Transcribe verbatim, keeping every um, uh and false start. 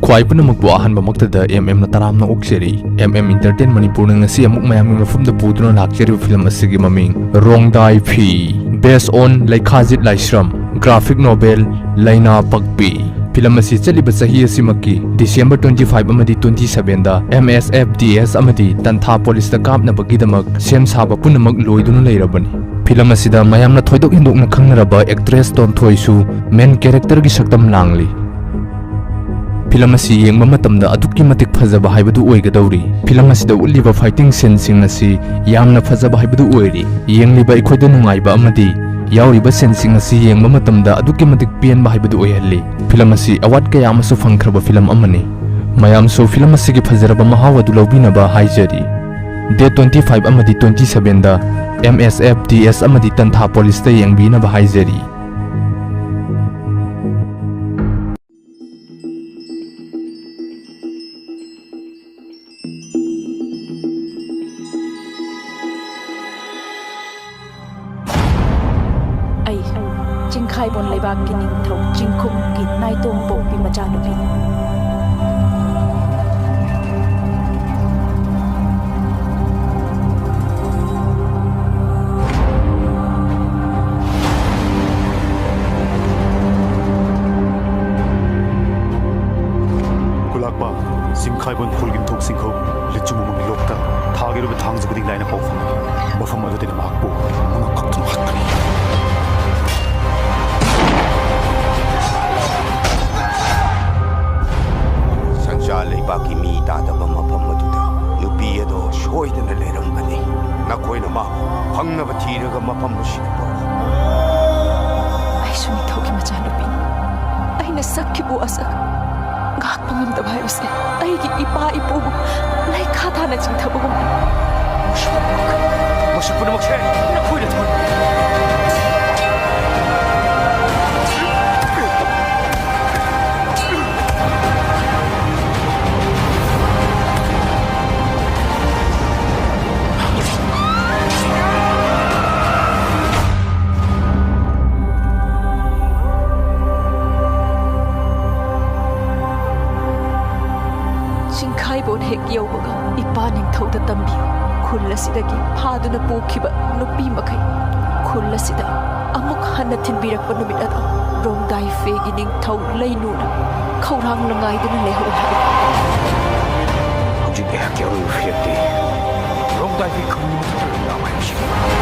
ꯄꯥꯏ ꯄꯨꯝꯅꯃꯛꯄꯨ ꯑꯍꯥꯟꯕꯃꯛꯇꯗ ꯑꯦꯝ ꯑꯦꯝꯅ ꯇꯔꯥꯝꯅ ꯑꯣꯛꯆꯔꯤ꯫ ꯑꯦꯝ ꯑꯦꯝ Entertain ꯃꯅꯤꯄꯨꯔꯅ ꯉꯁꯤ ꯑꯃꯨꯛ ꯃꯌꯥꯝꯒꯤ ꯃꯐꯝꯗ ꯄꯨꯗꯨꯅ ꯂꯥꯛꯆꯔꯤꯕ ꯐꯤꯂꯝ ꯑꯁꯤꯒꯤ ꯃꯃꯤꯡ ꯔꯣꯡꯗꯥꯏ ꯐꯤ, based on ꯂꯩꯈꯥꯖꯤꯠ Laishram, graphic novel ꯂꯩꯅꯥ ꯄꯛꯄꯤ꯫ ꯐꯤꯂꯝ ꯑꯁꯤ ꯆꯠꯂꯤꯕ ꯆꯍꯤ ꯑꯁꯤꯃꯛꯀꯤ December twenty five ꯑꯃꯗꯤ twenty seven ꯗ M S F D S ꯑꯃꯗꯤ ꯇꯟꯊꯥ ꯄꯨꯂꯤꯁꯇ ꯀꯥꯞꯅꯕꯒꯤꯗꯃꯛ ꯁꯦꯝ ꯁꯥꯕ ꯄꯨꯝꯅꯃꯛ ꯂꯣꯏꯗꯨꯅ ꯂꯩꯔꯕꯅꯤ꯫ ꯐꯤꯂꯝ ꯑꯁꯤꯗ ꯃꯌꯥꯝꯅ ꯊꯣꯏꯗꯣꯛ ꯍꯦꯟꯗꯣꯛꯅ ꯈꯪꯅꯔꯕ actress ꯇꯣꯟꯊꯣꯏꯁꯨ main character ꯒꯤ ꯁꯛꯇꯝ ꯂꯥꯡꯂꯤ꯫ ꯐꯤꯂꯝ ꯑꯁꯤ ꯌꯦꯡꯕ ꯃꯇꯝꯗ ꯑꯗꯨꯛꯀꯤ ꯃꯇꯤꯛ ꯐꯖꯕ ꯍꯥꯏꯕꯗꯨ ꯑꯣꯏꯒꯗꯧꯔꯤ꯫ ꯐꯤꯂꯝ ꯑꯁꯤꯗ ꯎꯠꯂꯤꯕ fighting scene ꯁꯤꯡ ꯑꯁꯤ ꯌꯥꯝꯅ ꯐꯖꯕ ꯍꯥꯏꯕꯗꯨ ꯑꯣꯏꯔꯤ꯫ ꯌꯦꯡꯂꯤꯕ ꯑꯩꯈꯣꯏꯗ ꯅꯨꯡꯉꯥꯏꯕ ꯑꯃꯗꯤ ꯌꯥꯎꯔꯤꯕ scene ꯁꯤꯡ ꯑꯁꯤ ꯌꯦꯡꯕ ꯃꯇꯝꯗ ꯑꯗꯨꯛꯀꯤ ꯃꯇꯤꯛ ꯄꯦꯟꯕ ꯍꯥꯏꯕꯗꯨ ꯑꯣꯏꯍꯜꯂꯤ꯫ ꯐꯤꯂꯝ ꯑꯁꯤ award ꯀꯌꯥ ꯑꯃꯁꯨ ꯐꯪꯈ꯭ꯔꯕ ꯐꯤꯂꯝ ꯑꯃꯅꯤ꯫ ꯃꯌꯥꯝꯁꯨ ꯐꯤꯂꯝ ꯑꯁꯤꯒꯤ ꯐꯖꯔꯕ ꯃꯍꯥꯎ ꯑꯗꯨ ꯂꯧꯕꯤꯅꯕ ꯍꯥꯏꯖꯔꯤ꯫ Date twenty five ꯑꯃꯗꯤ twenty seven ꯗ M S F D S ꯑꯃꯗꯤ ꯇꯟꯊꯥ ꯄꯨꯂꯤꯁꯇ ꯌꯦꯡꯕꯤꯅꯕ ꯍꯥꯏꯖꯔꯤ꯫ ꯑꯩ ꯆꯤꯡꯈꯥꯏꯕꯣꯟ ꯂꯩꯕꯥꯛꯀꯤ ꯅꯤꯡꯊꯧ ꯆꯤꯡꯈꯨꯝꯒꯤ ꯅꯥꯏꯇꯣꯝ ꯄꯣꯛꯄꯤ ꯃꯆꯥꯅꯨꯄꯤ꯫ ꯈꯨꯂꯥꯛꯄ ꯆꯤꯡꯈꯥꯏꯕꯣꯟ ꯈꯨꯜꯒꯤ ꯅꯤꯡꯊꯧ ꯆꯤꯡꯈꯨꯝ ꯂꯤꯆꯨ ꯃꯃꯪꯒꯤ ꯂꯣꯛꯇ ꯊꯥꯒꯤ ꯑꯣꯏꯕ ꯊꯥꯡꯖ ꯈꯨꯗꯤꯡ ꯂꯥꯏꯅ ꯄꯥꯎ ꯐꯪꯏ꯫ ꯃꯐꯝ ꯑꯗꯨꯗꯒꯤ ꯃꯍꯥꯛꯄꯨ ꯃꯉꯛ ꯀꯛꯇꯨꯅ ꯍꯥꯠꯄꯅꯤ꯫ ꯁꯪꯁꯥꯔ ꯂꯩꯕꯥꯛꯀꯤ ꯃꯤ ꯇꯥꯗꯕ ꯃꯐꯝ ꯑꯗꯨꯗ ꯅꯨꯄꯤ ꯑꯗꯣ ꯁꯣꯏꯗꯅ ꯂꯩꯔꯝꯒꯅꯤ꯫ ꯅꯈꯣꯏꯅ ꯃꯥꯕꯨ ꯐꯪꯅꯕ ꯊꯤꯔꯒ ꯃꯐꯝ ꯑꯁꯤꯗ ꯄꯨꯔꯛꯎ꯫ ꯑꯩꯁꯨ ꯅꯤꯡꯊꯧꯒꯤ ꯃꯆꯥꯅꯨꯄꯤꯅꯤ꯫ ꯑꯩꯅ ꯁꯛꯈꯤꯕ ꯋꯥꯁꯛ ꯉꯥꯛꯄ ꯉꯝꯗꯕ ꯍꯥꯏꯕꯁꯦ ꯑꯩꯒꯤ ꯏꯄꯥ ꯏꯄꯨꯕꯨ ꯂꯩꯈꯥ ꯊꯥꯅ ꯆꯤꯡꯊꯕꯒꯨꯝꯕꯅꯤ꯫ ꯃꯁꯤ ꯄꯨꯝꯅꯃꯛꯁꯦ ꯅꯈꯣꯏꯅ ꯊꯣꯛꯍꯟꯕꯅꯤ꯫ ꯍꯦꯛ ꯌꯧꯕꯒ ꯏꯄꯥ ꯅꯤꯡꯊꯧꯗ ꯇꯝꯕꯤꯌꯨ꯫ ꯈꯨꯜ ꯑꯁꯤꯗꯒꯤ ꯐꯥꯗꯨꯅ ꯄꯨꯈꯤꯕ ꯅꯨꯄꯤ ꯃꯈꯩ ꯈꯨꯜ ꯑꯁꯤꯗ ꯑꯃꯨꯛ ꯍꯟꯅ ꯊꯤꯟꯕꯤꯔꯛꯄ ꯅꯨꯃꯤꯠ ꯑꯗꯣ ꯔꯣꯡꯗꯥꯏ ꯐꯦꯒꯤ ꯅꯤꯡꯊꯧ ꯂꯩꯅꯨꯅ ꯈꯧꯔꯥꯡꯅ ꯉꯥꯏꯗꯨꯅ ꯂꯩꯍꯧꯔꯦ ꯍꯥꯏꯕ꯫ ꯍꯧꯖꯤꯛ ꯑꯩꯍꯥꯛꯀꯤ ꯑꯔꯣꯏꯕ ꯐꯤꯔꯦꯞꯇꯤ ꯔꯣꯡꯗꯥꯏ ꯐꯦ ꯈꯪꯅꯤꯡꯕ ꯊꯛꯇꯅ ꯂꯥꯛꯑꯣ ꯍꯥꯏꯕꯁꯤꯅꯤ꯫